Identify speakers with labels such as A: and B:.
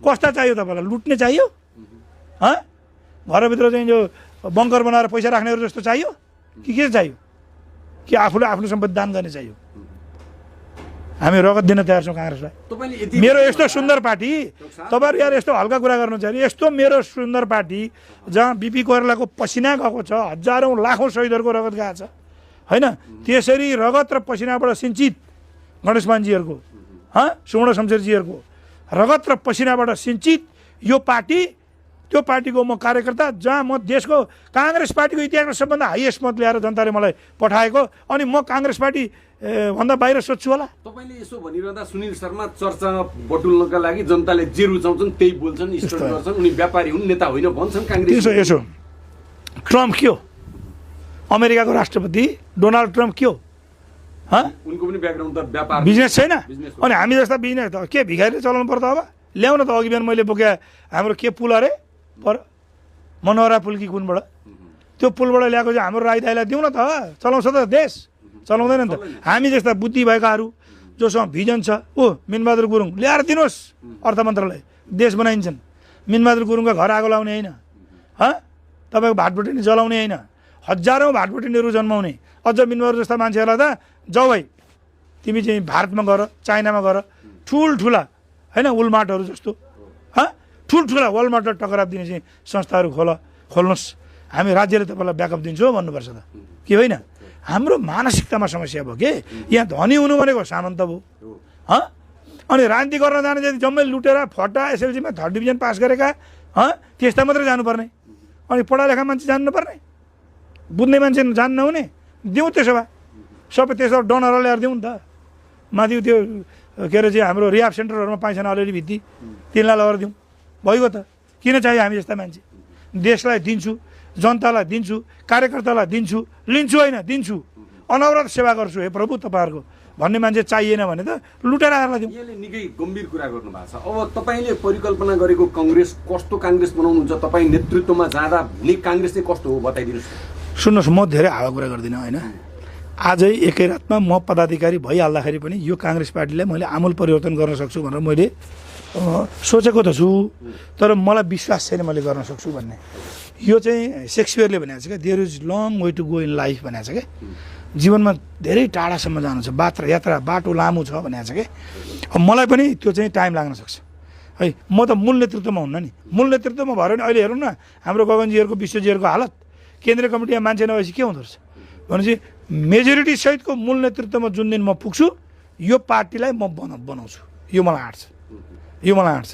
A: कस्ता चाहियो तपाईँलाई? लुट्ने चाहियो? घरभित्र चाहिँ जो बङ्कर बनाएर पैसा राख्नेहरू जस्तो चाहियो कि के चाहियो? कि आफूले आफ्नो सम्पत्ति दान गर्ने चाहियो? हामी रगत दिन तयार छौँ काङ्ग्रेसलाई। मेरो यस्तो सुन्दर पार्टी, तपाईँहरू यार यस्तो हल्का कुरा गर्नुहुन्छ अरे। यस्तो मेरो सुन्दर पार्टी जहाँ बिपी कोइरालाको पसिना गएको छ, हजारौँ लाखौँ शहीदहरूको रगत गएको छ होइन, त्यसरी रगत र पसिनाबाट सिन्चित गणेश मानजीहरूको सुवर्ण शमशेरजीहरूको रगत र पसिनाबाट सिन्चित यो पार्टी, त्यो पार्टीको म कार्यकर्ता, जहाँ म देशको काङ्ग्रेस पार्टीको इतिहासमा सबभन्दा हाइएस्ट मत ल्याएर जनताले मलाई पठाएको, अनि म काङ्ग्रेस पार्टी भन्दा बाहिर सोध्छु होला?
B: तपाईँले यसो भनिरहँदा सुनिल शर्मा चर्चा बटुल्नका लागि जनताले जे रुचाउँछन् त्यही बोल्छन्, स्टोरी गर्छन्, उनी व्यापारी हुन्, नेता होइन भन्छन् काङ्ग्रेस।
A: यसो ट्रम्प के हो? अमेरिकाको राष्ट्रपति डोनाल्ड ट्रम्प के हो?
B: उनको पनि ब्याकग्राउन्ड त व्यापार,
A: बिजनेस छैन? अनि हामी जस्ता बिजनेस त के भिखारीले चलाउनु पर्छ? अब ल्याउन त अघि बिहान मैले बोके हाम्रो के पुल अरे पर मनोहरा पुल कि कुनबाट, त्यो पुलबाट ल्याएको चाहिँ हाम्रो राई दाइलाई दिउँ न त, चलाउँछ त देश? चलाउँदैन नि त। हामी जस्ता बुद्धि भएकाहरू जोसँग भिजन छ, मिनबहादुर गुरुङ ल्याएर दिनुहोस् अर्थ मन्त्रालय, देश बनाइन्छन्। मिनबहादुर गुरुङका घर आगो लाउने होइन, तपाईँको भाटबुटिनी जलाउने होइन, हजारौँ भाटबुटिनीहरू जन्माउने। अझ मिनबहादुर जस्ता मान्छेहरूलाई त जाऊ भाइ तिमी चाहिँ भारतमा गएर, चाइनामा गएर ठुल्ठुला होइन वलमार्टहरू जस्तो ठुल्ठुला वलमार्टलाई टक्राप दिने चाहिँ संस्थाहरू खोल्नुहोस्, हामी राज्यले तपाईँलाई ब्याकअप दिन्छौँ भन्नुपर्छ त, के होइन? हाम्रो मानसिकतामा समस्या भयो के? यहाँ धनी हुनु भनेको सामन्त भयो। अनि राजनीति गर्न जाने जति जम्मै लुटेर फटा एसएलसीमा 3rd डिभिजन पास गरेका त्यस्ता मात्रै जानुपर्ने, अनि पढालेखा मान्छे जान्नु पर्ने, बुझ्ने मान्छे जान्नु नहुने दिउँ त्यसो भए सबै त्यसो डनर ल्याएर दिउँ नि त। माथि त्यो के अरे चाहिँ हाम्रो रिहाब सेन्टरहरूमा पाइछन् अलिअलि भित्ति, तिनलाई लगेर दिउँ, भइगयो त। किन चाहियो हामी जस्ता मान्छे? देशलाई दिन्छु, जनतालाई दिन्छु, कार्यकर्तालाई दिन्छु, लिन्छु होइन दिन्छु, अनवरत सेवा गर्छु हे प्रभु तपाईँहरूको भन्ने मान्छे चाहिएन भने त लुटेर आएर दिउँ।
B: यहाँले निकै गम्भीर कुरा गर्नुभएको छ। अब तपाईँले परिकल्पना गरेको काङ्ग्रेस कस्तो काङ्ग्रेस बनाउनुहुन्छ? तपाईँ नेतृत्वमा जाँदा हुने काङ्ग्रेस चाहिँ कस्तो हो बताइदिनुहोस्।
A: सुन्नुहोस्, म धेरै हावा कुरा गर्दिनँ होइन। आजै एकै रातमा म पदाधिकारी भइहाल्दाखेरि पनि यो काङ्ग्रेस पार्टीलाई मैले आमूल परिवर्तन गर्न सक्छु भनेर मैले सोचेको त छु, तर मलाई विश्वास छैन मैले गर्न सक्छु भन्ने। यो चाहिँ सेक्सपियरले भनेको छ क्या, there is long way to go in life भनेको छ क्या। जीवनमा धेरै टाढासम्म जानु छ, बाटो लामो छ भनेको छ क्या। मलाई पनि त्यो चाहिँ टाइम लाग्न सक्छ है। म त मूल नेतृत्वमा हुन्न नि, मूल नेतृत्वमा भयो भने अहिले हेरौँ न हाम्रो गगनजीहरूको विश्वजीहरूको हालत, केन्द्रीय कमिटीमा मान्छे नभएपछि के हुँदो रहेछ भनेपछि मेजोरिटी सहितको मूल नेतृत्वमा जुन दिन म पुग्छु यो पार्टीलाई म बनाउँछु, यो मलाई आँट्छ, यो मलाई आँट्छ।